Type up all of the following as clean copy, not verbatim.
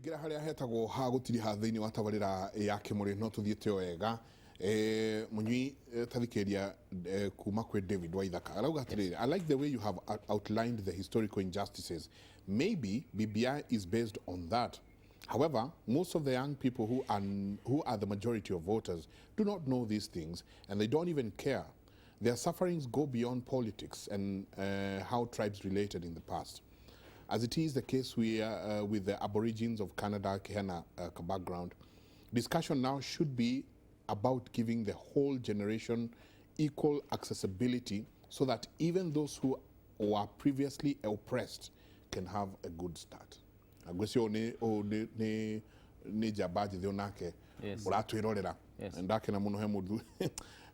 Tũkĩingĩra harĩa hetagwo ha gũtiriha thĩinĩ wa tabarĩra ya Kĩmũrĩ, no tũthiĩte o wega. Mũnyui, tathikĩrĩria kuma kwĩ David Waithaka, arauga atĩrĩrĩ, "I like the way you have outlined the historical injustices. Maybe BBI is based on that. However, most of the young people who are the majority of voters do not know these things and they don't even care. Their sufferings go beyond politics and how tribes related in the past. As it is the case with the Aborigines of Canada," Kehena background, "discussion now should be about giving the whole generation equal accessibility so that even those who were previously oppressed can have a good start." Ngwĩciria ũyũ nĩ njamba njĩthĩ onake ũratwĩrorera. Ndakena mũno he mũthuri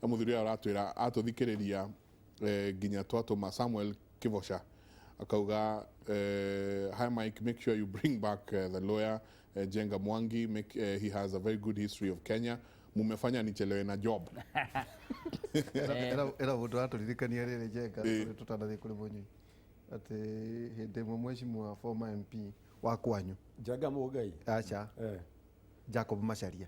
ũrĩa ũratwĩra atũthikĩrĩria nginya twatũma Samuel Kivoca akauga, "Hi Mike, make sure you bring back the lawyer Jenga Mwangi. He has a very good history of Kenya. Mumefanya nichelewe na job." Ĩra mũndũ watũririkania rĩrĩ, Njenga, tũtanathiĩ kũrĩ mũnyui, atĩ hĩndĩ ĩmwe mheshimiwa former MP wa kwanyu Njenga Mũngai. Aca. Jacob Macharia,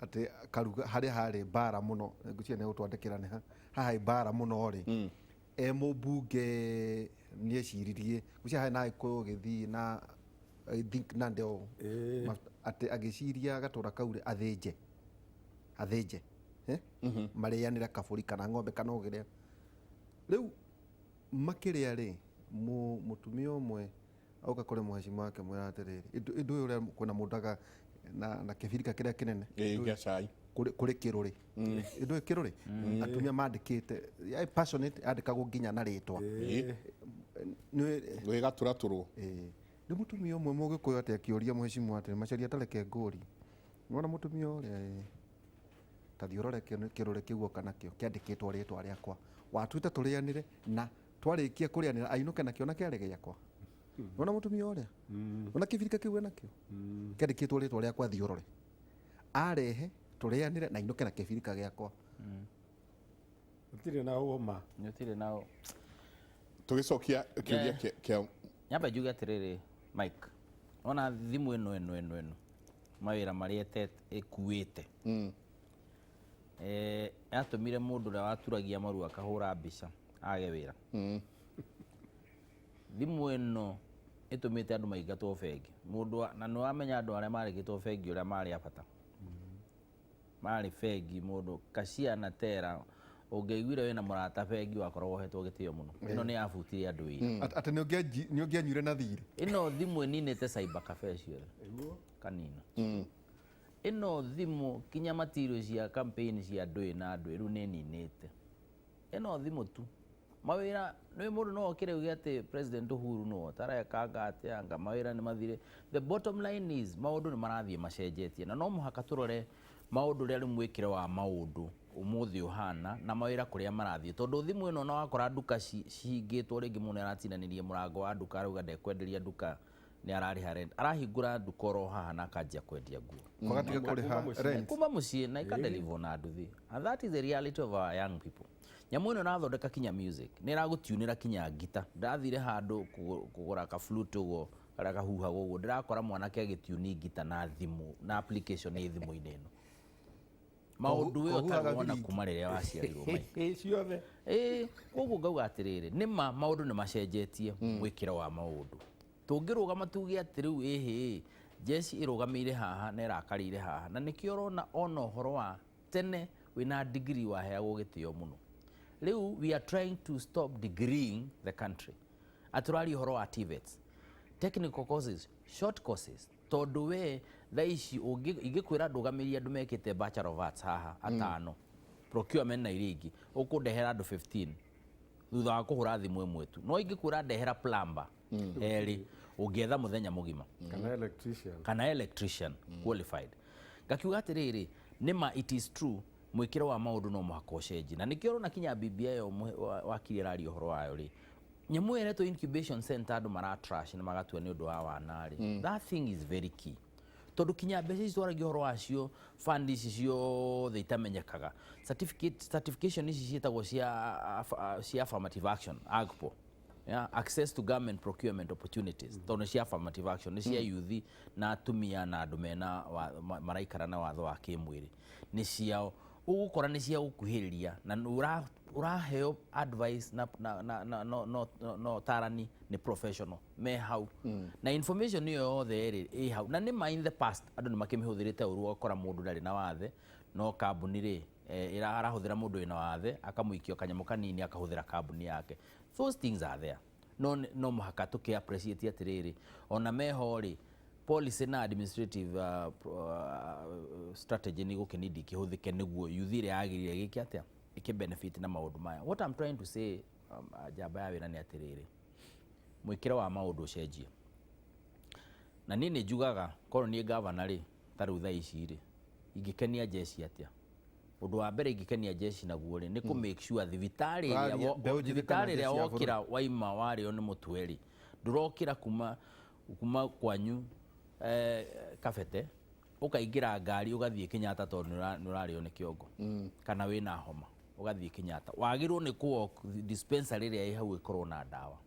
atĩ karuga harĩa harĩ mbara mũno, ngwĩciria nĩ gũtwandĩkĩra nĩ ha haha mbara mũno rĩ, e mũmbunge nĩ eciririe, ngwĩciria harĩ na Gĩkũyũ gĩthiĩ na, I think, Nandi o atĩ agĩciria gatũra kau rĩ, athĩnje, eh? Marĩanĩre kabũri kana ng'ombe kana ũgĩrĩa. Rĩu makĩrĩa rĩ, mũtumia ũmwe auka kũrĩ mũhecimu wake, mwĩra atĩrĩrĩ, indũ ũyũ ũrĩa kwĩna mũndũ aga na kĩbirika kĩrĩa kĩnene Gĩa cai. Kũrĩ kĩrũrĩ, indũ kĩrũrĩ atumia mandĩkĩte ya passionate, yandĩkagwo nginya na rĩtwa. Gĩgatũratũrwo. Ĩĩ. Nĩ mũtumia ũmwe mũgĩkũyũ atĩ akĩũria mũhecimu atĩrĩ, "Macharia, tareke ngũri, nĩwona mũtumia ũrĩa? Ĩĩ. Ta thiĩ ũrore kĩrũrĩ kĩu oka nakĩo kĩandĩkĩtwo rĩtwa rĩakwa, watuĩte tũrĩanĩre na twarĩkia kũrĩanĩra ainũke nakĩo na kĩarĩ gĩakwa. Nĩwona mũtumia ũrĩa, ona kĩbirika kĩu enakĩo kĩandĩkĩtwo rĩtwa rĩakwa, thiĩ ũrore, arehe tũrĩanĩre na ainũke na kĩbirika gĩakwa." Gũtirĩ na ũma. Gũtirĩ na Tũgĩcokia kĩũria kĩa Nyambe njuge atĩrĩrĩ, Mike, ona thimũ ĩno mawĩra marĩa ĩkuĩte, yatũmire mũndũ ũrĩa waturagia maru akahũra mbica age wĩra. Thimũ ĩno ĩtũmĩte andũ maingatwo bengi, mũndũ na nĩ wamenya andũ arĩa marĩkĩtwo bengi ũrĩa marĩ a bata marĩ bengi, mũndũ kacia na tera ũngĩaiguire wĩna mũrata bengi wakoragwo ũhetwo gĩtĩo mũno. Ĩno nĩ yabutire andũ wĩra. Atĩ nĩ ũngĩanyuire na thirĩ. Ĩno thimũ ĩninĩte cyber cafe ciothe kanina. Ĩno thimũ kinya material cia campaign cia ndũĩ na ndũĩ rĩu nĩ ĩninĩte ĩno thimũ tu mawĩra. Nĩ mũndũ no okĩre uge atĩ President Uhuru no tarekanga atĩa anga mawĩra nĩ mathire. The bottom line is maũndũ nĩ marathiĩ macenjetie na no mũhaka tũrore maũndũ ũrĩa rĩu mwĩkĩre wa maũndũ ũmũthĩ ũhana na mawĩra kũrĩa marathiĩ, tondũ thimũ ĩno ona wakora nduka cihingĩtwo rĩngĩ, mũndũ nĩaratinanĩria mũrango wa nduka, arauga ndekwenderia nduka, nĩ ararĩha rent, arahingũra nduka oro haha na akanjia kwendia nguo. Magatiga kũrĩha rent. Kuma mũciĩ na ikadeliver na nduthi, and that is the reality of our young people. Nyamũ ĩno ĩrathondeka kinya music, nĩ ĩragũtunĩra kinya ngita. Ndathire handũ kũgũra ka flute ũguo karĩa kahuhagwo ũguo, ndĩrakora mwanake agĩtuni ngita na thimũ na application ĩ thimũ-inĩ ĩno, maũndũ we Kohuhaga ũtarĩ wona biringi. kuma rĩrĩa waciarirwo, Mike. Ĩ ciothe. Ĩĩ, koguo ngauga atĩrĩrĩ, nĩ ma maũndũ nĩ macenjetie mwĩkĩre wa maũndũ. Tũngĩrũgama tuge atĩ rĩu ĩhĩ jeshi ĩrũgamĩire haha na ĩrakarĩire haha, na nĩkĩo ũrona ona ũhoro wa tene wĩna degree waheagwo gĩtĩo mũno. Rĩu we are trying to stop degreeing the country. Atũraria ũhoro wa TVETs, technical courses, short courses, tondũ we thaa ici ingĩkwĩra ndũgamĩrie andũ mekĩte Bachelor of Arts haha atano, procurement na iria ingĩ, ũkũndehera andũ 15 thutha wa kũhũra thimũ ĩmwe tu. No ingĩkwĩra ndehera plumber erĩ, ũngĩetha mũthenya mũgima. Kana electrician. Kana electrician qualified. Ngakiuga atĩrĩrĩ, nĩma it is true, mwĩkĩre wa maũndũ no mũhaka ũcenjie, na nĩkĩo ũrona kinya BBI ĩyo wakiri araria ũhoro wayo rĩ, nyamũ ĩyo ĩretwo incubation center, andũ mara trash na magatua nĩ ũndũ wa wana rĩ. That thing is very key, tondũ kinya mbeca ici twaragia ũhoro wacio, fund ici ciothe itamenyekaga, certificate, certification ici ciĩtagwo cia affirmative action, AGPO. Yeah, access to government procurement opportunities, tondũ nĩ cia affirmative action, nĩ cia youth na atumia na andũ mena maraikara na watho wa kĩmwĩrĩ, nĩ ciao ũgũkora nĩ cia gũkuhĩrĩria na nĩ ũraheo advice na no, no, no, no tarani nĩ professional me hau na information ĩyo yothe rĩ ĩ hau. Na nĩ ma in the past andũ nĩ makĩmĩhũthĩrĩte ũru, ũgakora mũndũ ndarĩ na wathe no kambuni rĩ arahũthĩra mũndũ wĩna wathe akamũikia kanyamũ kanini akahũthĩra kambuni yake. Those things are there, no mũhaka tũkĩ appreciate atĩrĩrĩ, ona meho rĩ, policy na administrative strategy nĩ gũkĩnindi kĩhũthĩke nĩguo youth ĩrĩa yagĩrĩire gĩke atĩa, ĩkĩ benefit na maũndũ maya. What I'm trying to say, njamba ya wĩra, nĩ atĩrĩrĩ, mwĩkĩre wa maũndũ ũcenjie. Na niĩ nĩ njugaga korwo niĩ gavana rĩ, ta rĩu thaa ici rĩ, ingĩkenia jeshi atĩa? Ũndũ wa mbere ingĩkenia jeshi naguo rĩ, nĩ kũ make sure thibitarĩ ĩrĩa Ũraria mbeũ njĩthĩ kana thibitarĩ ĩrĩa jeshi ya bũrũri? Wokĩra waima warĩo nĩ mũtwe rĩ, ndũrokĩra kuma kwanyu Kabete ũkaingĩra ngari ũgathiĩ Kenyatta tondũ nĩ ũrarĩo nĩ kĩongo kana wĩna homa ũgathiĩ Kenyatta. Wagĩrĩirwo nĩ kũ walk dispensary ĩrĩa ĩ hau ĩkorwo na ndawa,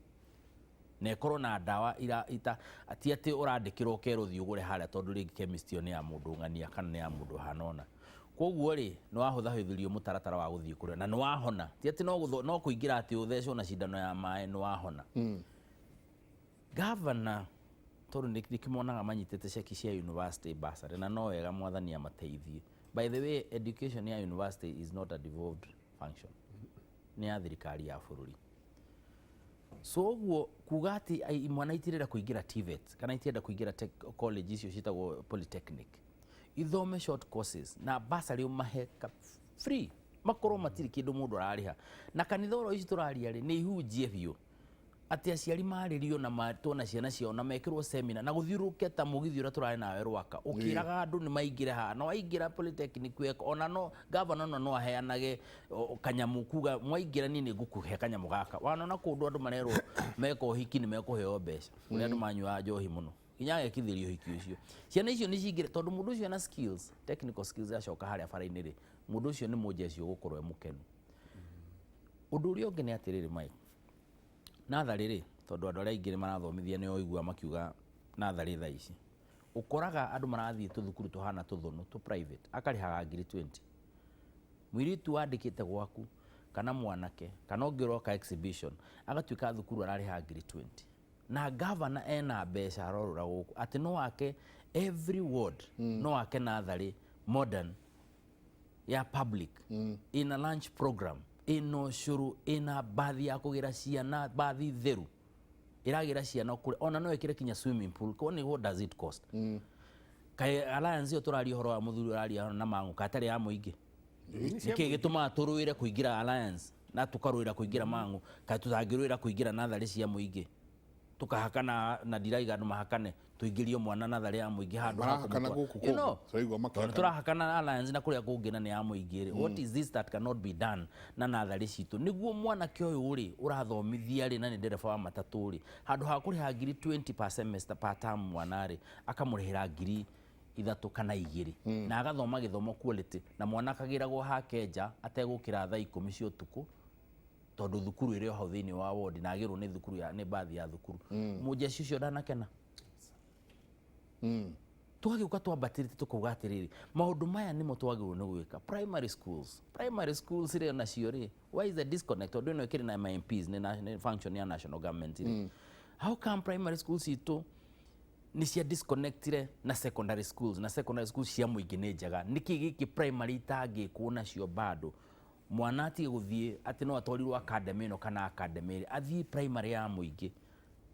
na ĩkorwo na ndawa ira ita ti atĩ ũrandĩkĩrwo ũkerwo thiĩ ũgũre harĩa tondũ rĩngĩ chemist ĩyo nĩ ya mũndũ ng'ania kana nĩ ya mũndũ hana ũna. Koguo rĩ, nĩ wahũthahũthĩrio mũtaratara wa gũthiĩ kũrĩa na nĩ wahona, ti atĩ no kũingĩra atĩ ũthecwo na cindano ya maĩ nĩ wahona. Gavana, tondũ nĩ ndĩkĩmonaga manyitĩte ceki cia university bursary, na no wega, Mwathani amateithie. By the way, education ya university is not a devolved function, nĩ ya thirikari ya bũrũri. So ũguo kuga atĩ imwana itirenda kũingĩra TVET kana itirenda kũingĩra tech college icio ciĩtagwo polytechnic, ithome short courses na bursary ũmahe free, makorwo matirĩ kĩndũ mũndũ ararĩha. Na kanitha oro ici tũraria rĩ, nĩ ihunjie biũ atĩ aciari marĩrio na matwo na ciana ciao na mekĩrwo seminar na gũthiũrũrũke ta mũgithi ũrĩa tũrarĩ nawe Rwaka ũkĩraga andũ nĩ maingĩre haha na waingĩra polytechnic weka ona no gavana ona no aheanage kanyamũ kuga mwaingĩra niĩ nĩ ngũkũhe kanyamũ gaka. Wanona kũndũ andũ marerwo meka ũhiki nĩ mekũheo mbeca, kũrĩa andũ manyuaga njohi mũno nginya agekithĩrio ũhiki ũcio, ciana icio nĩ cingĩre tondũ mũndũ ũcio ena skills, technical skills, acoka harĩa bara-inĩ rĩ, mũndũ ũcio nĩ mũnjeci ũgũkorwo e mũkenu. Ũndũ ũrĩa ũngĩ nĩ atĩrĩrĩ, Mike, natharĩ rĩ, tondũ andũ arĩa aingĩ nĩ marathomithia, nĩ oigua makiuga natharĩ thaa ici ũkoraga andũ marathiĩ tũthukuru tũhana tũthũnũ tũ private, akarĩhaga ngiri 20. Mũirĩtu wandĩkĩte gwaku kana mwanake kana ũngĩ ũroka exhibition agatuĩka thukuru ararĩha ngiri 20, na gavana ena mbeca arorũra gũkũ atĩ no ake every ward, no ake natharĩ modern ya public, ina lunch program, ina ũcũrũ, ina bathi ya kũgĩra ciana, bathi theru ĩragĩra ciana kũrĩa, ona no ĩkĩre kinya swimming pool. Kwani what does it cost? Kaĩ alliance ĩyo tũraria ũhoro wa mũthuri ũraria na mang'ũ katarĩ ya mũingĩ? Nĩkĩ gĩtũmaga tũrũĩre kũingĩra alliance na tũkarũĩra kũingĩra mang'ũ? Kaĩ tũtangĩrũĩra kũingĩra natharĩ cia mũingĩ tukahakana? Na ndiraiga andũ mahakane tũingĩrio mwana natharĩ ya mũingĩ handũ ha Marahakana kũmũtwara. gũkũ You know, kũngĩ, tũraigua tondũ makĩhakana. Tũrahakana alliance na kũrĩa kũngĩ na nĩ ya mũingĩ rĩ, what is this that cannot be done na natharĩ citũ nĩguo mwanake ũyũ rĩ ũrathomithia rĩ na nĩ ndereba wa matatũ rĩ, handũ ha kũrĩha ngiri 20 per semester, per term, mwana rĩ akamũrĩhĩra ngiri 3 kana 2 na agathoma gĩthomo quality, na mwana akagĩragwo hake nja ategũkĩra thaa 10 cia ũtukũ tondũ thukuru ĩrĩ o hau thĩinĩ wa wodi na agĩrwo nĩ thukuru ya nĩ bathi ya thukuru. Mũnjeci ũcio ndanakena. Twagĩũka twambatĩrĩte tũkauga atĩrĩrĩ, maũndũ maya nĩmo twagĩrĩirwo nĩ gwĩka. Primary schools, primary schools rĩ, onacio rĩ, why is the disconnect? Tondũ ĩno ĩkĩrĩ na MPs nĩ function ya national government rĩ, how come primary schools itũ nĩ cia disconnectire na secondary schools, na secondary schools cia mũingĩ nĩ njega? Nĩkĩ gĩkĩ primary itangĩkwo nacio bado? Mwana atige gũthiĩ atĩ no atwarirwo academy ĩno kana academy ĩrĩa, athiĩ primary ya mũingĩ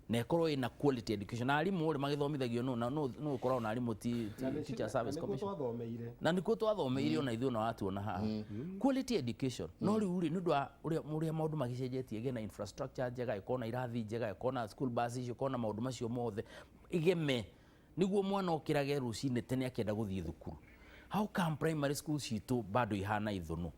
na ĩkorwo ĩna quality education na arimũ rĩ magĩthomithagio nũ na nũ ũkoragwo na arimũ ti Teacher Service Nĩguo Commission. Twathomeire. Na nĩkuo twathomeire, ona ithuĩ ona watuona haha quality education. No rĩu rĩ, nĩ ũndũ wa ũrĩa maũndũ magĩcenjetie, ĩgĩe na infrastructure njega, ĩkorwo na irathi njega, ĩkorwo na school bus icio, ĩkorwo na maũndũ macio mothe igeme nĩguo mwana okĩrage rũcinĩ tene akĩenda gũthiĩ thukuru. How come primary school citũ bado ihana ithũnũ?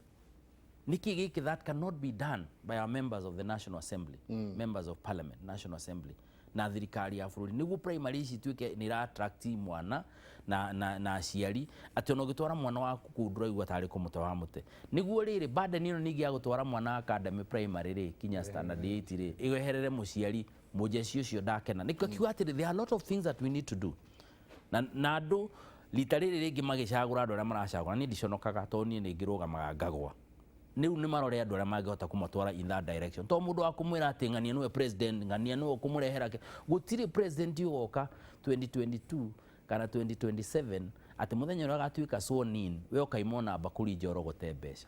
Nĩkĩ gĩkĩ that cannot be done by our members of the National Assembly, members of Parliament, National Assembly na thirikari ya bũrũri, nĩguo primary ici ituĩke nĩ ira attract mwana na aciari, atĩ ona ũgĩtwara mwana waku kũu ndũraigua tarĩ kũmũte wa mũte, nĩguo rĩrĩ burden ĩno ningĩ ya gũtwara mwana academy primary rĩ kinya standard 8 rĩ ĩweherere mũciari mũjeci ũcio ndakena. Nĩkĩo kiuga atĩrĩ, there are a lot of things that we need to do na andũ rita rĩrĩ rĩngĩ magĩcagũra andũ arĩa maracagũra. Niĩ ndiconokaga tondũ niĩ nĩ ngĩrũgamaga ngagwa. Rĩu nĩ marore andũ arĩa mangĩhota kũmatwara in that direction, to mũndũ wa kũmwĩra atĩ ng'ania nĩwe president, ng'ania nĩwe ũkũmũrehera gũtirĩ president ũgoka 2022 kana 2027 atĩ mũthenya ũrĩa agatuĩka sworn in, we ũkaima ona mbakũri nja ũrogote mbeca.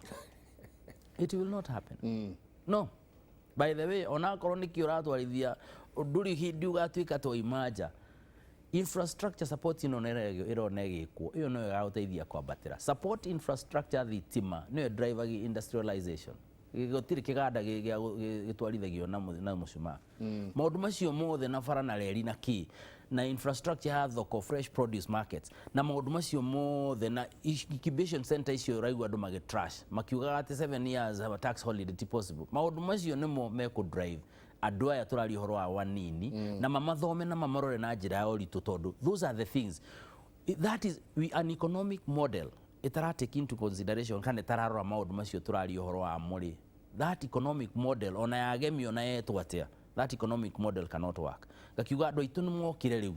It will not happen. No, by the way, onakorwo nĩkĩ ũratwarithia, ndũrĩ hĩndĩ ũgatuĩka twaima nja. Infrastructure support ĩno nĩ ĩrona ĩgĩkwo, ĩyo nĩyo ĩgagũteithia kwambatĩra. Support infrastructure, thitima nĩyo drive industrialization. Gũtirĩ kĩganda gĩtwarithagio na mũcumaa. Maũndũ macio mothe na bara na reri na kĩ na infrastructure ya thoko, fresh produce markets na maũndũ macio mothe na incubation center icio ũraigua andũ magĩ trash makiugaga atĩ 7 years have a tax holiday ti possible. Maũndũ macio nĩmo mekũ drive andũ aya tũraria ũhoro wa wanini na mamathome na mamarore na njĩra ya ũritũ, tondũ those are the things that is we, an economic model ĩtara take into consideration kana ĩtararora maũndũ macio tũraria ũhoro wa mũrĩ. That economic model, ona yagemio na yetwo atĩa, that economic model cannot work. Ngakiuga andũ aitũ nĩ mokire rĩu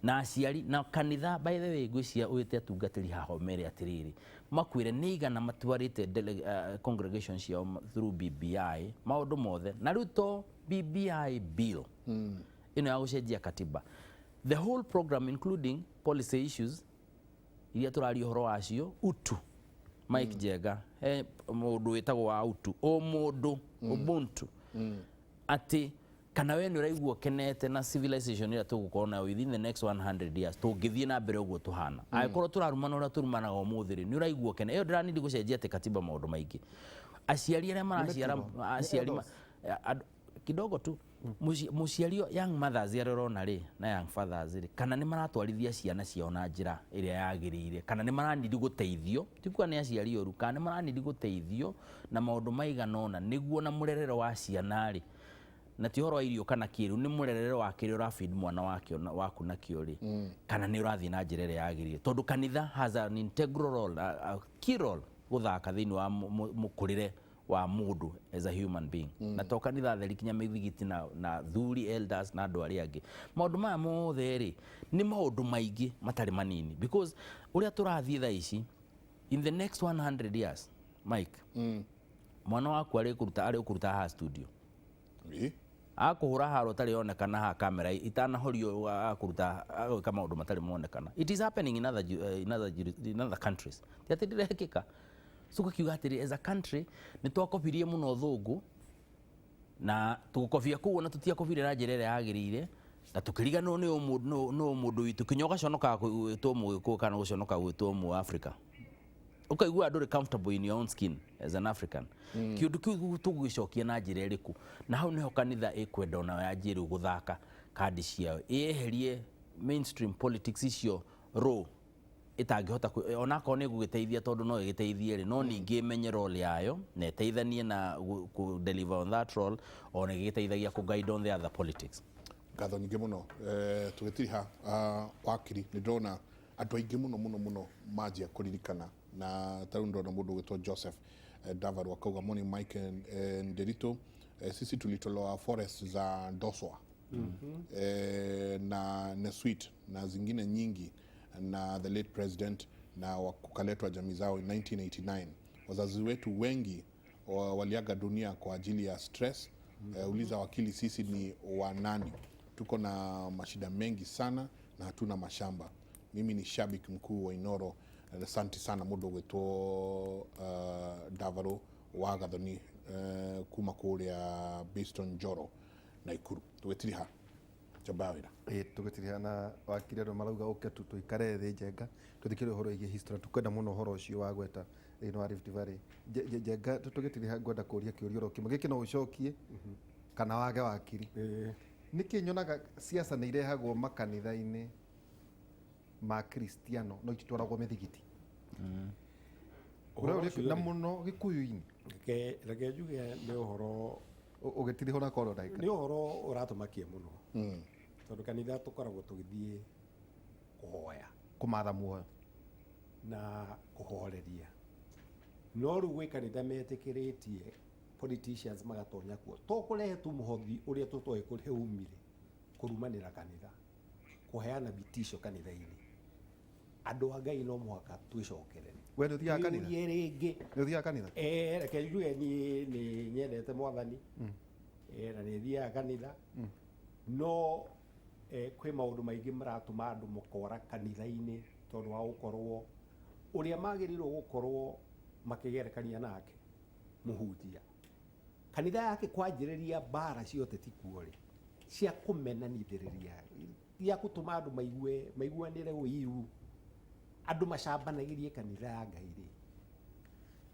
na aciari na kanitha. By the way, ngwĩciria ũyĩte atungatĩri haha ũmere atĩrĩrĩ, makwĩre nĩ igana matwarĩte congregation ciao through BBI, maũndũ mothe. Na rĩu to BBI bill ĩno ya gũcenjia katiba, the whole program including policy issues iria tũraria ũhoro wacio, utu Mike Njenga, he mũndũ wĩtagwo wa utu, ũmũndũ, ubuntu, atĩ kana we nĩ ũraigua ũkenete na civilization ĩrĩa tũgũkorwo nayo within the next 100 years tũngĩthiĩ na mbere ũguo tũhana, angĩkorwo tũrarumana ũrĩa tũrumanaga ũmũthĩ rĩ, nĩ ũraigua ũkene ĩyo ndĩranindi gũcenjia atĩ katiba. Maũndũ maingĩ, aciari arĩa maraciara, aciari kidogo tu, mũciari, young mothers arĩa ũrona rĩ na young fathers rĩ, kana nĩ maratwarithia ciana ciao na njĩra ĩrĩa yagĩrĩire, kana nĩ maranidi gũteithio, ti kuga nĩ aciari oru, kana nĩ maranidi gũteithio na maũndũ maigana ũna nĩguo na mũrerere wa ciana rĩ, na ti ũhoro wa irio kana kĩrĩu, nĩ mũrerere wa kĩrĩa ũrafeed mwana wakĩo waku nakĩo rĩ, kana nĩ ũrathiĩ na njĩra ĩrĩa yagĩrĩire, tondũ kanitha has an integral role, a key role gũthaka thĩinĩ wa mũkũrĩre wa mũndũ as a human being, na to kanitha theri, kinya mĩthigiti na thuri, elders na andũ arĩa angĩ. Maũndũ maya mothe rĩ, nĩ maũndũ maingĩ matarĩ manini, because ũrĩa tũrathiĩ thaa ici, in the next 100 years, Mike, mwana waku arĩ kũruta haha studio, akũhũra haro ũtarĩ onekana haha kamera itanahorio, akũruta agwĩka maũndũ matarĩ monekana. It is happening in other countries, ti atĩ ndĩrekĩka. So gakiuga atĩrĩ, as a country nĩ twakobirie mũno thũngũ na tũgũkobia kũu, na tũtiakobire na njĩra ĩrĩa yagĩrĩire, na tũkĩriganĩrwo nĩ ũmũndũ witũ, kinya ũgaconoka gwĩtwo mũgĩkũyũ kana gũconoka gwĩtwo mũ Africa, ũkaigua ndũrĩ comfortable in your own skin as an African. Kĩũndũ kĩu tũgũgĩcokia na njĩra ĩrĩkũ? Na hau nĩho kanitha ĩkwenda onayo yanjie rĩu gũthaka kandi ciayo, ĩyeherie mainstream politics icio rũ ĩtangĩhota onakorwo nĩ ĩgũgĩteithia, tondũ no ĩgĩteithie rĩ, no ningĩ ĩmenye role yayo na ĩteithanie na kũ deliver on that role, ona ĩgĩteithagia kũ guide on the other politics. Ngatho nyingĩ mũno. Tũgĩtiriha, wakiri, nĩ ndĩrona andũ aingĩ mũno mũno mũno manjia kũririkana, na tarĩu ndĩrona mũndũ ũgwĩtwo Joseph Davaru akauga, "Morning Mike and Nderitu, sisi tulitolewa forest za Ndoswa na Nessuit na zingine nyingi na the late president na kukaletwa jamii zao in 1989. Wazazi wetu wengi waliaga dunia kwa ajili ya stress. Uliza wakili sisi ni wanani? Tuko na mashida mengi sana na hatuna mashamba. Mimi ni shabiki mkuu wa Inoro." Asante sana mũndũ ũgwĩtwo Davaro wa Gathoni kuma kũrĩa Biston Njoro, Naikuru. Tũgĩtiriha, njamba ya wĩra. Ĩ tũgĩtiriha na wakiri, andũ marauga ũke tu tũikare thĩ njenga tũthikĩrĩrie ũhoro wĩgiĩ history. Tũkwenda mũno ũhoro ũcio wa gweta thĩinĩ wa Rift Valley. Njenga, tũgĩtiriha ngwenda kũria kĩũria oro kĩmwe gĩkĩ, no ũcokie kana wage, wakiri. Nĩkĩ nyonaga siasa nĩ irehagwo makanitha-inĩ ma Kristiano no ititwaragwo mĩthigiti? Ũhoro Ũrĩa ũcio na rĩ, mũno Gĩkũyũ-inĩ. Reke njuge nĩ ũhoro Ũgĩtirihwo na koro ndagĩka. Nĩ ũhoro ũratũmakia mũno, tondũ kanitha tũkoragwo tũgĩthiĩ kũhoya, kũmatha muoyo na kũhoreria. No rĩu gwĩ kanitha metĩkĩrĩtie politicians magatonya kuo, to kũrehe tu mũhothi ũrĩa tũtoĩ kũrĩa umire, kũrumanĩra kanitha, kũheana vitisho kanitha-inĩ. Andũ a Ngai, no mũhaka twĩcokerere. We nĩ ũthiaga kanitha? Twĩyũrie rĩngĩ. Nĩ ũthiaga kanitha? Reke njuge niĩ nĩ nyendete Mwathani na nĩ thiaga kanitha, no kwĩ maũndũ maingĩ maratũma andũ makora kanitha-inĩ, tondũ wa gũkorwo ũrĩa magĩrĩirwo gũkorwo makĩgerekania nake mũhunjia kanitha yake kwanjĩrĩria mbara cia ũteti kuo rĩ, cia kũmenanithĩrĩria, cia gũtũma andũ maigue maiguanĩre ũiru, andũ macambanagĩrie kanitha ya Ngai rĩ.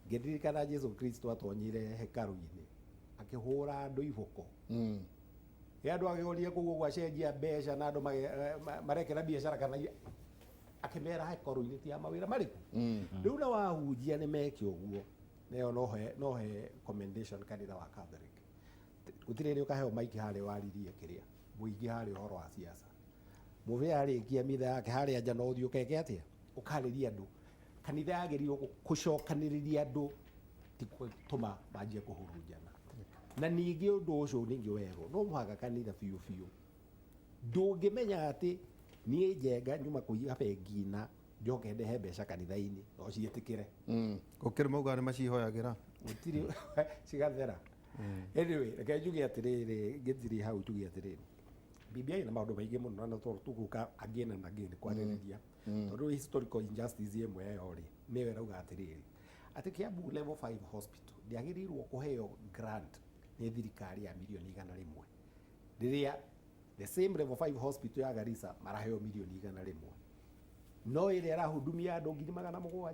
Ngĩririkana Jesu Kristo atonyire hekarũ-inĩ akĩhũra andũ iboko. Ĩ andũ agĩũria kũu ũguo acenjia mbeca na andũ marekĩra biacara kana akĩmera hekarũ-inĩ ti ya mawĩra marĩkũ. Rĩu na wahunjia nĩ meke ũguo, nayo no he commendation kanitha wa Catholic. Gũtirĩ hĩndĩ ũkaheo maiki harĩa waririe kĩrĩa mũingĩ harĩa ũhoro wa siasa. Mũbĩa arĩkia mitha yake harĩa nja, no ũthiĩ ũkeke atĩa, ũkarĩria andũ. Kanitha yagĩrĩirwo gũcokanĩrĩria andũ, ti gũtũma manjie kũhurunjana. Na ningĩ ũndũ ũcio ningĩ werwo, no mũhaka kanitha biũ biũ ndũngĩmenya atĩ niĩ Njenga nyuma kũiga bengi na njoke ndehe mbeca kanitha-inĩ, no ciĩtĩkĩre. Gũkĩrĩ maugaga nĩ macihoyagĩra. Gũtirĩ cigathera. Anyway, reke njuge atĩrĩrĩ, ngĩthiĩ hau njuge atĩrĩrĩ, BBI na maũndũ maingĩ mũno, na tondũ tũgũka again and again kwarĩrĩria, tondũ historical injustice ĩmwe ĩyo rĩ, nĩyo ĩrauga atĩrĩrĩ, atĩ Kiambu Level 5 Hospital ndĩagĩrĩirwo kũheo grant nĩ thirikari ya mirioni 100, rĩrĩa the same Level 5 Hospital ya Garissa maraheo mirioni 100, no ĩrĩa ĩrahudumia andũ 700,000,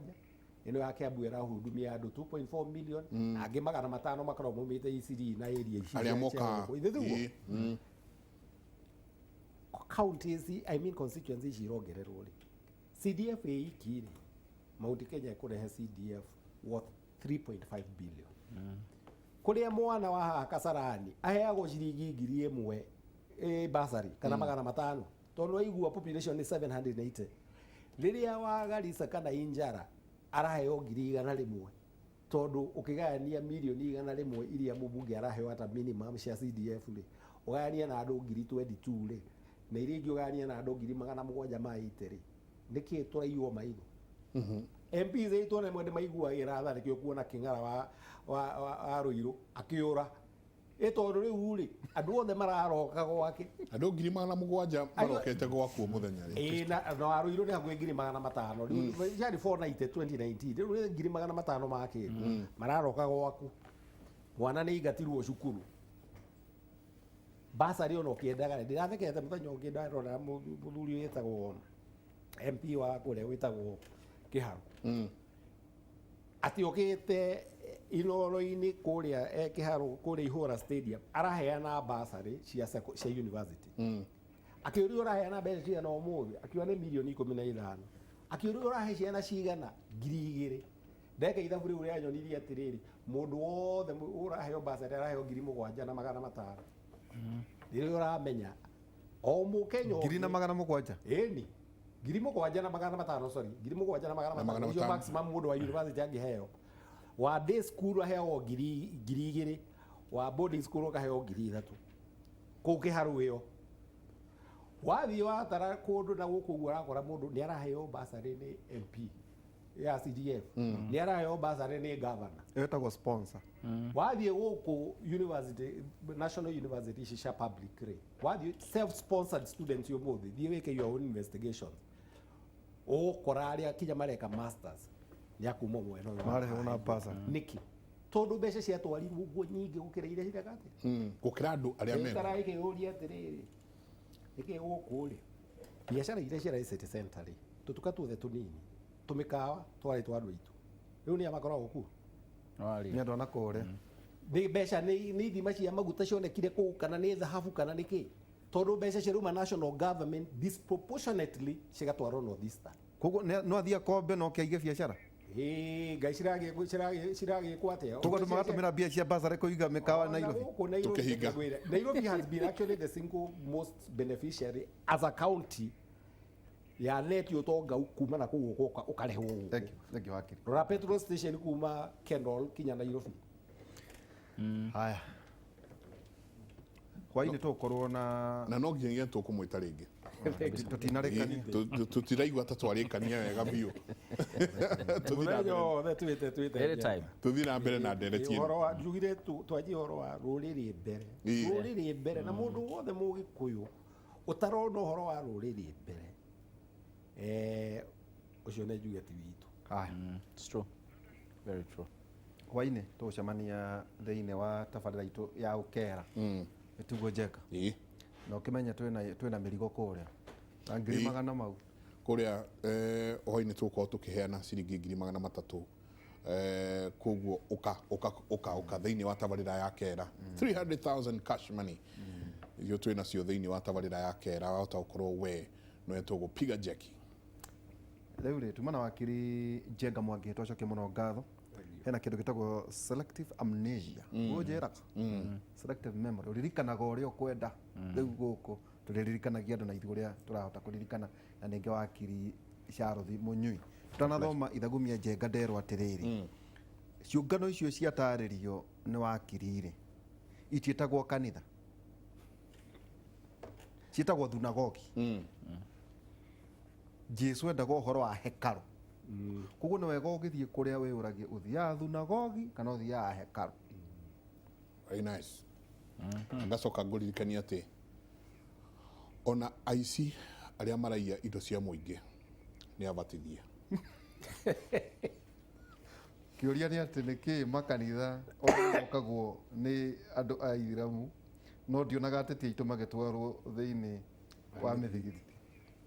ĩno ya Kiambu ĩrahudumia andũ 2.4 million, na angĩ 500 makoragwo maumĩte Isiri na area ici arĩa cia moka gũkũ. Ithe tiguo? Ĩĩ. Counties, I mean constituency ici irongererwo rĩ, CDF ĩ iki rĩ, Mount Kenya ĩkũrehe CDF worth 3.5 billion, kũrĩa mwana wa haha Kasarani aheagwo ciringi 1000 bursary kana 500, tondũ waigua population nĩ 780, rĩrĩa wa Garissa kana Injara araheo 100,000, tondũ ũkĩgayania mirioni 100 iria mũmbunge araheo ata minimum cia CDF rĩ, ũgayania na andũ 22,000 rĩ, na iria ingĩ ũgayania na andũ 780,000 rĩ, nĩkĩ tũraiywo maitho? MPs aitũ ona ĩmwe nĩ maiguagĩra tha. Nĩkĩo kuona kĩng'ara wa Rũirũ akĩũra, ĩ tondũ rĩu rĩ, andũ othe mararoka gwake. Andũ 700,000 marokete gwaku mũthenya rĩ. Ĩĩ, na wa Rũirũ nĩ hakuhĩ 500,000 rĩu, ciarĩ 490 2019, rĩu nĩ 500,000 ma kĩndũ mararoka gwaku. Mwana nĩ aingatirwo cukuru, basarĩ ona ũkĩendaga. Ndĩrathekete mũthenya ũngĩ ndarora mũthuri wĩtagwo MP wa kũrĩa wĩtagwo Kĩharu, atĩ okĩte Inoro-inĩ kũrĩa Kĩharu kũrĩa Ihũra Stadium, araheana basarĩ cia university. Akĩũrio, "Ũraheana mbeca cigana ũmũthĩ?" Akiuga nĩ mirioni 15. Akĩũrio, "Ũrahe ciana cigana?" 2000. Ndeka ithabu rĩu rĩanyonirie atĩrĩrĩ, mũndũ wothe ũraheo basarĩ araheo 7500. Rĩrĩa ũramenya o mũkenya Ngiri na 700. Ĩni, 7500, sorry, 7500. Na 500. Icio maximum mũndũ wa university angĩheo. Wa day school aheo 2000, wa boarding school ũkaheo 3000 kũu Kĩharũ. Ĩyo wathiĩ watara kũndũ na gũkũ ũguo, ũrakora mũndũ nĩ araheo basarĩ nĩ MP ya CDF, nĩ araheo basarĩ nĩ governor. Ĩyo ĩtagwo sponsor. Wathiĩ gũkũ university, national university ici cia public rĩ, wathiĩ self sponsored students ũmũthĩ, thiĩ wĩke your own investigations, ũgũkora arĩa kinya mareka masters nĩ akuma mwena ũyũ wa Marehwo na bursary. Nĩkĩ? Tondũ mbeca ciatwarirwo ũguo nyingĩ gũkĩra iria cireka atĩa? Gũkĩra andũ arĩa mena Ikara ikĩyũria atĩrĩrĩ, nĩkĩ gũkũ rĩ, biacara iria ciarĩ city center rĩ, tũtuka tuothe tũnini, tũmĩkawa twarĩ twa andũ aitũ, rĩu nĩ a makoragwo kuo? Warĩ. Nĩ andũ a nakũrĩa. Nĩ mbeca, nĩ ithima cia maguta cionekire kũu, kana nĩ thahabu, kana nĩ kĩ? Tondũ mbeca ciarauma national government disproportionately cigatwarwo North Eastern. Koguo no athiĩ akombe no kĩaige biacara. Ngai ciragĩkwo atĩa? Koguo andũ magatũmĩra mbia cia basarĩ kũiga mĩkawa Nairobi. Gũkũ Nairobi. Tũkĩhinga. Ngwĩre, Nairobi has been actually the single most beneficiary as a county ya neti ũtonga kuma na kũu ũgoka ũkarehwo gũkũ. Thank you, thank you wakiri. Rora petrol station kuma Kendal kinya Nairobi. Haya, hwainĩ tũgũkorwo na Na no nginyagia tũkũmwĩta rĩngĩ. Tũtinarĩkania. Tũtiraigua ta twarĩkania wega biũ. Tũthiĩ na Mũthenya mbere. wothe twĩte Anytime. Tũthiĩ na mbere na ndereti ĩno. Ũhoro wa njugire twanjie ũhoro wa rũrĩrĩ mbere. Rũrĩrĩ mbere, na mũndũ wothe mũgĩkũyũ ũtarona ũhoro wa rũrĩrĩ mbere, ũcio nĩ njuge ti witũ. Haya. It's true. Very true. Hwainĩ tũgũcemania thĩinĩ wa tabarĩra itũ ya ũkera ĩtiguo njeka. Na ũkĩmenye twĩna mĩrigo kũrĩa na ngiri magana mau. Kũrĩa hwainĩ tũgũkorwo tũkĩheana ciringi 300,000. Koguo ũka ũka ũka ũka thĩinĩ wa tabarĩra ya kera, 300,000 cash money icio twĩ nacio thĩinĩ wa tabarĩra ya kera. Wahota gũkorwo we nĩwe tũgũpiga jeki. Rĩu rĩ, tuma na wakiri Njenga Mwangi, twacokia mũno ngatho. Hena kĩndũ gĩtagwo selective amnesia, ũnjĩraga selective memory, ũririkanaga ũrĩa ũkwenda. Rĩu gũkũ tũrĩririkanagia andũ na ithuĩ ũrĩa tũrahota kũririkana. Na ningĩ wakiri Charles Mũnyui, tũtanathoma ithagumia Njenga, nderwo atĩrĩrĩ, ciũngano icio ciatarĩrio nĩ wakiri rĩ, itiĩtagwo kanitha, ciĩtagwo thunagogi. Jesu endaga ũhoro wa hekarũ. Koguo nĩ wega ũgĩthiĩ kũrĩa wĩyũragie, ũthiaga thunagogi kana ũthiaga hekarũ? Very nice. Ngacoka ngũririkania atĩ ona aici arĩa maraiya indo cia mũingĩ nĩ abatithie. Kĩũria nĩ atĩ nĩkĩ makanitha mokagwo nĩ andũ a ithiramu, no ndionaga ateti aitũ magĩtwarwo thĩinĩ wa mĩthigiti?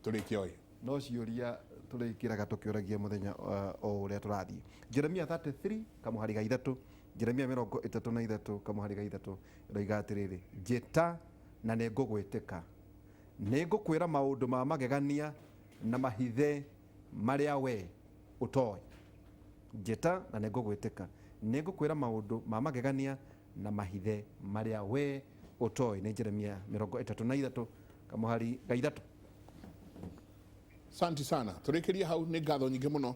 Tũrĩkie oi. No ciũria tũrĩkĩraga tũkĩũragia mũthenya o ũrĩa tũrathiĩ. Jeremia 33 kamũhari ga ithatũ, Jeremia 33 kamũhari ga ithatũ ĩroiga atĩrĩrĩ, njĩta na nĩ ngũgwĩtĩka, nĩ ngũkwĩra maũndũ ma magegania na mahithe marĩa we ũtoĩ. Njĩta na nĩ ngũgwĩtĩka, nĩ ngũkwĩra maũndũ ma magegania na mahithe marĩa we ũtoĩ. Nĩ Jeremia 33 kamũhari ga ithatũ. Santi sana, tũrĩkĩrie hau. Nĩ ngatho nyingĩ mũno.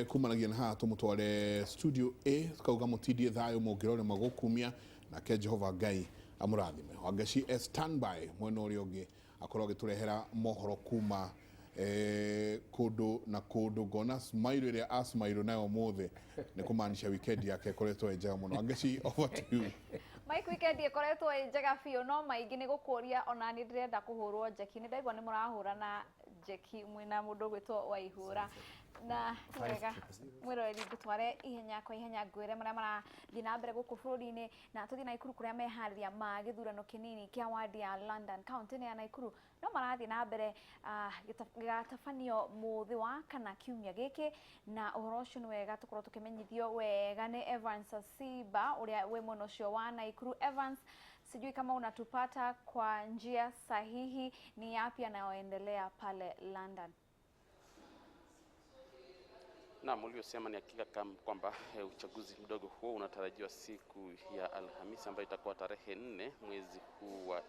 Kumanagia na haha tũmũtware studio A, tukauga mũtindie thayũ mũngĩrorema gũkumia nake Jehova Ngai amũrathime. Wangeci e standby mwena ũrĩa ũngĩ akorwo agĩtũrehera mohoro kuma kũndũ na kũndũ. Ngona smile ĩrĩa asmile nayo ũmũthĩ nĩ kũmaanisha weekend yake ĩkoretwo ĩ njega mũno. Wangeci, over to you. Mike, weekend ĩkoretwo ĩ njega biũ, no maingĩ nĩ gũkũria ona nĩ ndĩrenda kũhũrwo njeki. Nĩ ndaigua nĩ mũrahũrana njeki mwĩna mũndũ ũgwĩtwo Waihũra, na nĩ wega mwĩroreri ngũtware ihenya kwa ihenya ngwĩre marĩa marathiĩ na mbere gũkũ bũrũri-inĩ, na tũthiĩ Naikuru kũrĩa meharĩria ma gĩthurano kĩnini kĩa wadi ya London kaunti-inĩ ya Naikuru no marathiĩ na mbere, gĩgatabanio mũthĩ wa kana kiumia gĩkĩ. Na ũhoro ũcio nĩ wega tũkorwo tũkĩmenyithio wega nĩ Evans Asiba ũrĩa wĩ mwena ũcio wa Naikuru. Evans, sijui kama unatupata kwa njia sahihi, ni yapi yanayoendelea pale London? Naam, ulivyosema ni hakika kwamba uchaguzi mdogo huo unatarajiwa siku ya Alhamisi ambayo itakuwa tarehe 4 mwezi huu wa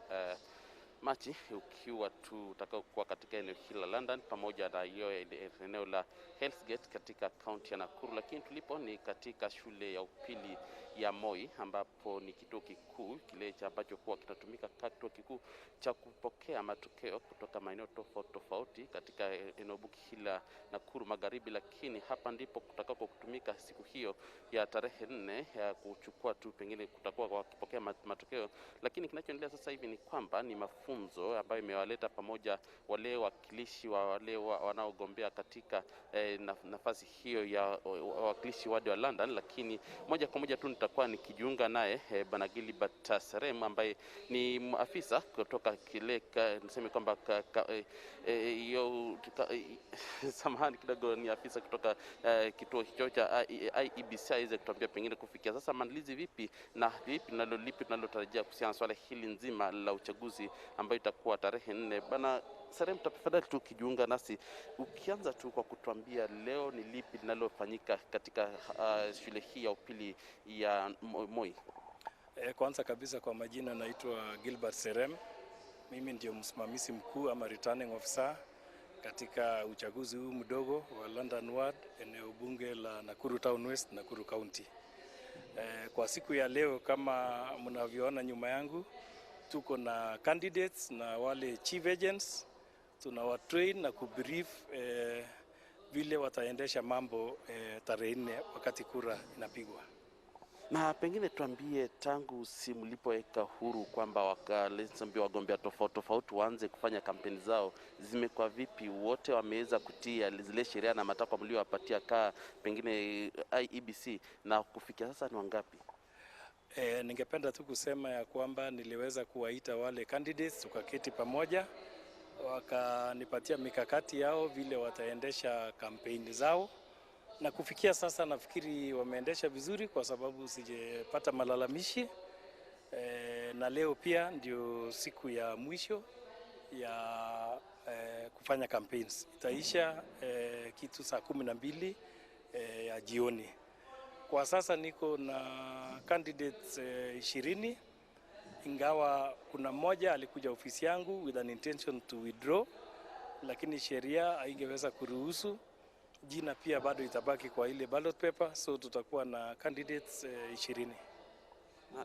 Machi, ukiwa tu utakaokuwa katika eneo hili la London pamoja na hiyo eneo la Hell's Gate katika kaunti ya Nakuru. Lakini tulipo ni katika shule ya upili ya Moi, ambapo ni kituo kikuu kile cha ambacho huwa kinatumika kama kituo kikuu cha kupokea matokeo kutoka maeneo tofauti tofauti katika eneo bunge hili la Nakuru Magharibi. Lakini hapa ndipo kutakako kutumika siku hiyo ya tarehe 4 ya kuchukua tu pengine kutakuwa wakipokea matokeo. Lakini kinachoendelea sasa hivi ni kwamba ni mafunzo ambayo imewaleta pamoja wale wakilishi wa wale wanaogombea katika nafasi hiyo ya wawakilishi wadi wa London. Lakini moja kwa moja tu nitakuwa nikijiunga naye Bwana Gilbert Serem ambaye ni afisa kutoka kile niseme kwamba samahani kidogo, ni afisa kutoka kituo hicho cha IEBC aweze kutuambia pengine kufikia sasa maandalizi vipi na lipi tunalotarajia kuhusiana na swala hili nzima la uchaguzi ambao ambayo itakuwa tarehe 4. Bana Serem, tafadhali tu ukijiunga nasi, ukianza tu kwa kutuambia leo ni lipi linalofanyika katika shule hii ya upili ya Moi. Kwanza kabisa kwa majina naitwa Gilbert Serem. Mimi ndio msimamizi mkuu ama returning officer katika uchaguzi huu mdogo wa London Ward, eneo bunge la Nakuru Town West, Nakuru County. Kwa siku ya leo kama mnavyoona nyuma yangu, tuko na candidates na wale chief agents, tunawatrain na kubrief vile wataendesha mambo tarehe 4 wakati kura inapigwa. Na pengine tuambie, tangu si mlipoweka huru kwamba wagombea tofauti tofauti waanze kufanya kampeni zao, zimekuwa vipi? Wote wameweza kutia zile sheria na matakwa mliowapatia kaa pengine IEBC, na kufikia sasa ni wangapi? Ningependa tu kusema ya kwamba niliweza kuwaita wale candidates tukaketi pamoja, wakanipatia mikakati yao vile wataendesha kampeni zao, na kufikia sasa nafikiri wameendesha vizuri kwa sababu sijepata malalamishi. Na leo pia ndio siku ya mwisho ya kufanya campaigns. Itaisha kitu saa 12 ya jioni. Kwa sasa niko na candidates 20, ingawa kuna mmoja alikuja ofisi yangu with an intention to withdraw, lakini sheria haingeweza kuruhusu. Jina pia bado itabaki kwa ile ballot paper, so tutakuwa na candidates 20.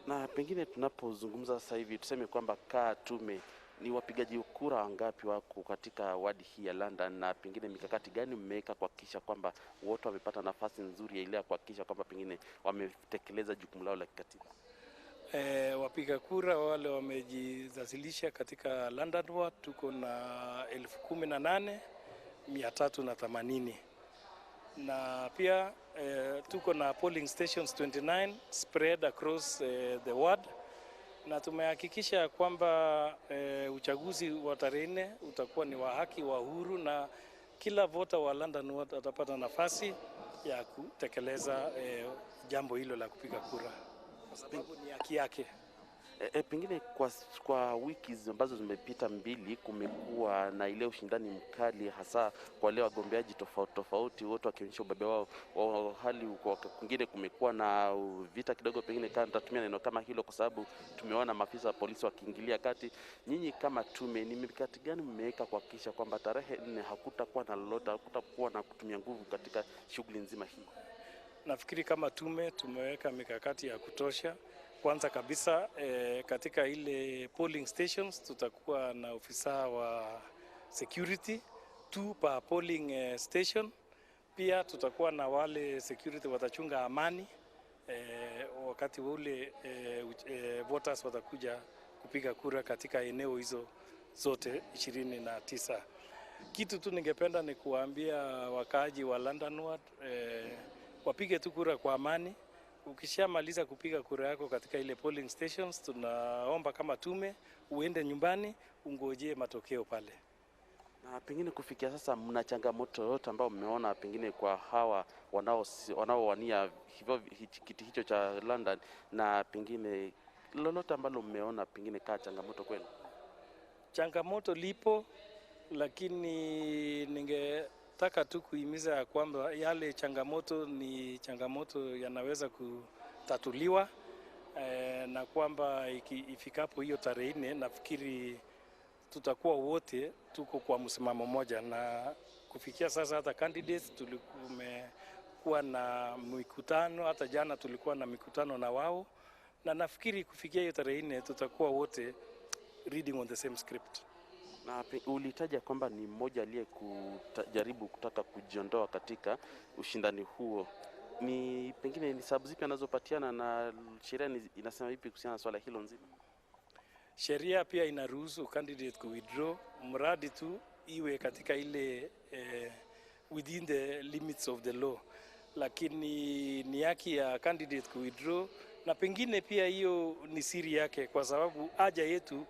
Na pengine tunapozungumza sasa hivi tuseme kwamba kaa tume ni wapigaji kura wangapi wako katika wadi hii ya London, na pengine mikakati gani mmeweka kuhakikisha kwamba wote wamepata nafasi nzuri ya ile ya kuhakikisha kwamba pengine wametekeleza jukumu lao la kikatiba? Wapiga kura wale wamejizasilisha katika London Ward tuko na 18,380, na pia tuko na polling stations 29 spread across the ward, na tumehakikisha kwamba uchaguzi wa tarehe 4 utakuwa ni wa haki, wa huru, na kila voter wa London Ward atapata nafasi ya kutekeleza jambo hilo la kupiga kura kwa sababu ni haki yake. Pengine kwa wiki ambazo zimepita mbili, kumekuwa na ile ushindani mkali, hasa kwa wale wagombeaji tofauti tofauti, wote wakionyesha ubabe wao wa hali. Kwa kwingine kumekuwa na vita kidogo, pengine kama nitatumia neno kama hilo, kwa sababu tumeona maafisa wa polisi wakiingilia kati. Nyinyi kama tume, ni mikakati gani mmeweka kuhakikisha kwamba tarehe 4 hakutakuwa na lolote, hakutakuwa na kutumia nguvu katika shughuli nzima hii? Nafikiri kama tume tumeweka mikakati ya kutosha. Kwanza kabisa katika ile polling stations tutakuwa na ofisa wa security 2 per polling station. Pia tutakuwa na wale security watachunga amani wakati ule voters watakuja kupiga kura katika eneo hizo zote 29. Kitu tu ningependa ni kuwaambia wakaaji wa London Ward wapige tu kura kwa amani. Ukishamaliza kupiga kura yako katika ile polling stations, tunaomba kama tume uende nyumbani ungojee matokeo pale. Na pengine kufikia sasa mna changamoto yoyote ambayo mmeona pengine kwa hawa wanaowania hivyo kiti hicho cha London, na pengine lolote ambalo mmeona pengine kaa changamoto kwenu? Changamoto lipo, lakini ningetaka tu kuhimiza ya kwamba yale changamoto ni changamoto yanaweza kutatuliwa, na kwamba ifikapo hiyo tarehe 4 nafikiri tutakuwa wote tuko kwa msimamo moja. Na kufikia sasa hata candidates tulikuwa na mikutano, hata jana tulikuwa na mikutano na wao, na nafikiri kufikia hiyo tarehe 4 tutakuwa wote reading on the same script. Na ulitaja kwamba ni mmoja aliyejaribu kutaka kujiondoa katika ushindani huo. Ni pengine ni sababu zipi anazopatiana na sheria inasema vipi kuhusiana na swala hilo nzima? Sheria pia inaruhusu candidate ku withdraw mradi tu iwe katika ile within the limits of the law, lakini ni haki ya candidate ku withdraw, na pengine pia hiyo ni siri yake, kwa sababu haja yetu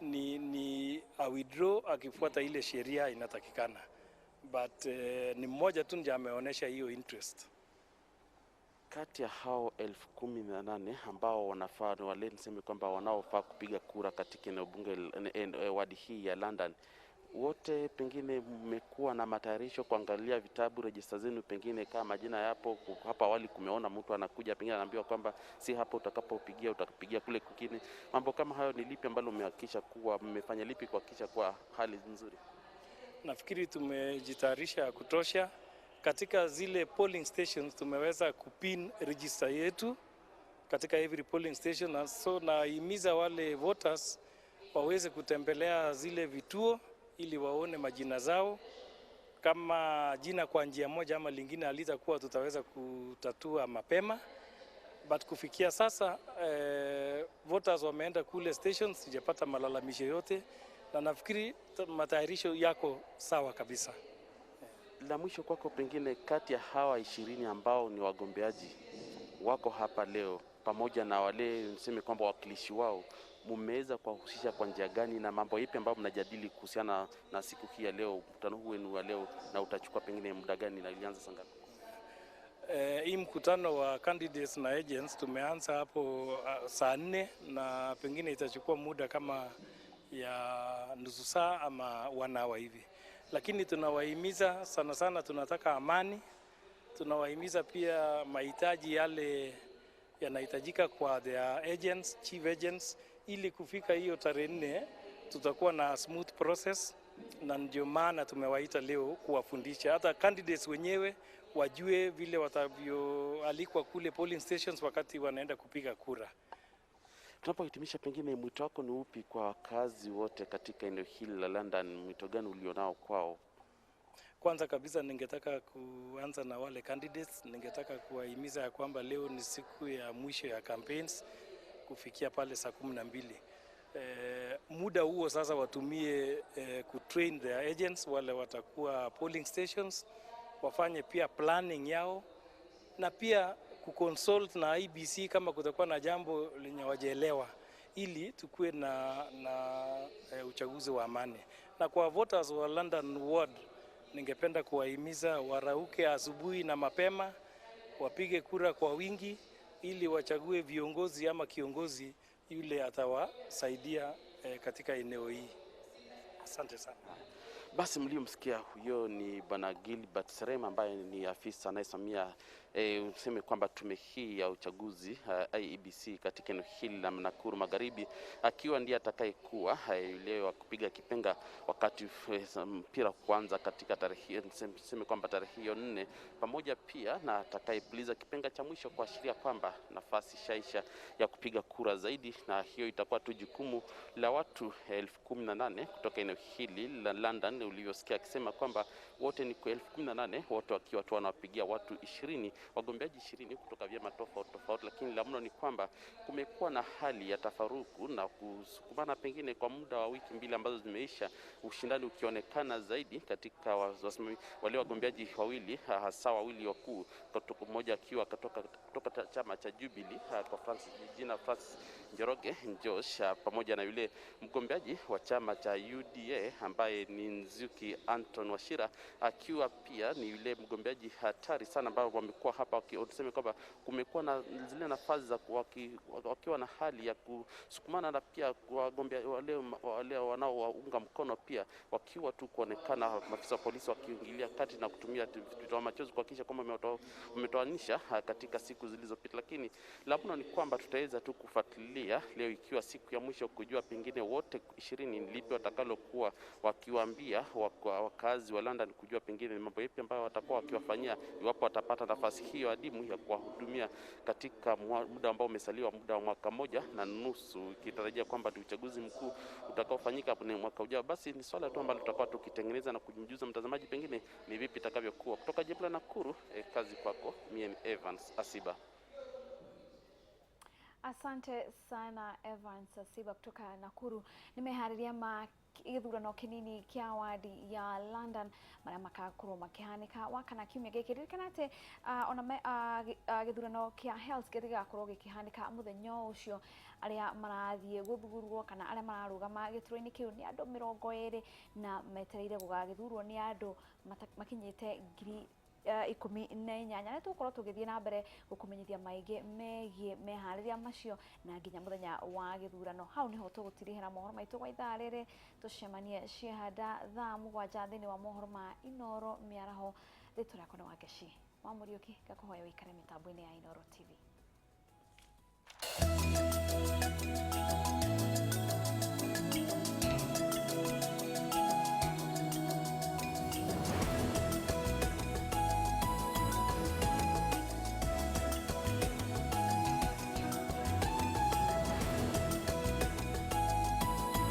ni a withdraw akifuata ile sheria inatakikana, but ni mmoja tu ndiye ameonyesha hiyo interest. Kati ya hao 18,000 ambao wanafaa wale niseme kwamba wanaofaa kupiga kura katika eneo bunge wadi hii ya London, wote pengine mmekuwa na matayarisho kuangalia vitabu rejista zenu, pengine kama majina yapo. Hapa awali kumeona mtu anakuja pengine anaambiwa kwamba si hapo utakapopigia, utapigia kule kwingine. Mambo kama hayo, ni lipi ambalo mmehakikisha kuwa mmefanya lipi kuhakikisha kuwa hali nzuri? Nafikiri tumejitayarisha ya kutosha. Katika zile polling stations tumeweza kupin register yetu katika every polling station, na so nahimiza wale voters waweze kutembelea zile vituo ili waone majina zao. Kama jina kwa njia moja ama lingine halitakuwa, tutaweza kutatua mapema, but kufikia sasa voters wameenda kule stations, sijapata malalamisho yote, na nafikiri matayarisho yako sawa kabisa. La mwisho kwako, pengine kati ya hawa 20 ambao ni wagombeaji wako hapa leo pamoja na wale niseme kwamba wawakilishi wao, mmeweza kuwahusisha kwa njia gani na mambo yapi ambayo mnajadili kuhusiana na siku hii ya leo, mkutano huu wenu wa leo, na utachukua pengine muda gani na ilianza saa ngapi? Hii mkutano wa candidates na agents tumeanza hapo saa 4 na pengine itachukua muda kama ya nusu saa ama 1 hour hivi, lakini tunawahimiza sana sana, tunataka amani. Tunawahimiza pia mahitaji yale yanahitajika kwa their agents, chief agents, ili kufika hiyo tarehe 4 tutakuwa na smooth process, na ndio maana tumewaita leo kuwafundisha hata candidates wenyewe wajue vile watavyoalikwa kule polling stations wakati wanaenda kupiga kura. Tunapohitimisha, pengine mwito wako ni upi kwa wakazi wote katika eneo hili la London? Mwito gani ulionao kwao? Kwanza kabisa ningetaka kuanza na wale candidates, ningetaka kuwahimiza ya kwamba leo ni siku ya mwisho ya campaigns kufikia pale saa 12. Muda huo sasa watumie kutrain their agents wale watakuwa polling stations, wafanye pia planning yao na pia kuconsult na IEBC kama kutakuwa na jambo lenye wajaelewa, ili tukue na uchaguzi wa amani. Na kwa voters wa London Ward, ningependa kuwahimiza warauke asubuhi na mapema, wapige kura kwa wingi ili wachague viongozi ama kiongozi yule atawasaidia katika eneo hii. Asante sana. Basi mliomsikia huyo ni Bwana Gilbert Serem ambaye ni afisa anayesimamia useme kwamba tume hii ya uchaguzi IEBC katika eneo hili la Nakuru Magharibi, akiwa ndiye atakayekuwa yule wa kupiga kipenga wakati mpira kuanza katika tarehe, niseme kwamba tarehe hiyo 4, pamoja pia na atakayepuliza kipenga cha mwisho kuashiria kwamba nafasi shaisha ya kupiga kura zaidi, na hiyo itakuwa tu jukumu la watu 18,000 kutoka eneo hili la London, ulivyosikia akisema kwamba wote ni 18,000, wote wakiwa tu wanawapigia watu 20, wagombeaji 20 kutoka vyama tofauti tofauti. Lakini la mno ni kwamba kumekuwa na hali ya tafaruku na kusukumana pengine kwa muda wa wiki 2 ambazo zimeisha, ushindani ukionekana zaidi katika wale wagombeaji wawili, hasa wawili wakuu, mmoja akiwa kutoka chama cha Jubilee kwa Francis, jina Francis Njoroge Josh, pamoja na yule mgombeaji wa chama cha UDA ambaye ni Nzuki Anton Wachira, akiwa pia ni yule mgombeaji hatari sana ambao wamekuwa hapa tuseme kwamba kumekuwa na zile nafasi za wakiwa na hali ya kusukumana, na pia wagombea wale wanaowaunga mkono pia wakiwa tu kuonekana maafisa wa polisi wakiingilia kati na kutumia vitoa machozi kuhakikisha kwamba wametoanisha katika siku zilizopita. Lakini la mno ni kwamba tutaweza tu kufuatilia leo ikiwa siku ya mwisho kujua pengine wote 20 ni lipi watakalokuwa wakiwaambia wakazi wa London, kujua pengine ni mambo yapi ambayo watakuwa wakiwafanyia iwapo watapata nafasi hiyo adimu ya kuwahudumia katika muda ambao umesaliwa, muda wa mwaka 1.5, ikitarajia kwamba ni uchaguzi mkuu utakaofanyika mwaka ujao. Basi ni swala tu ambalo tutakuwa tukitengeneza na kumjuza mtazamaji pengine ni vipi itakavyokuwa. Kutoka jimbo la Nakuru, kazi kwako. Mie ni Evans Asiba. Asante sana Evans Asiba kutoka Nakuru. Nimehariria ma gĩthurano kĩnini kĩa wadi ya London marĩa makakorwo makĩhanĩka wakana kiumia gĩkĩ. Ririkana atĩ ona gĩthurano kĩa health gĩtigakorwo gĩkĩhanĩka mũthenya ũcio. Arĩa marathiĩ gũthurwo kana arĩa mararũgama gĩturwa-inĩ kĩu nĩ andũ 20 na metereire gũgagĩthurwo nĩ andũ makinyĩte ngiri 18. Nĩ tũgũkorwo tũgĩthiĩ na mbere gũkũmenyithia maingĩ megiĩ meharĩria macio na nginya mũthenya wa gĩthurano. Hau nĩho tũgũtirihĩra mohoro maitũ gwa ithaa rĩrĩ, tũcemanie ciehanda thaa 7 thĩinĩ wa mohoro ma Inoro mĩaraho. Rĩtwa rĩakwa nĩ Wangeci wa Mũriũki, ngakũhoya ũikare mĩtambo-inĩ ya Inoro TV.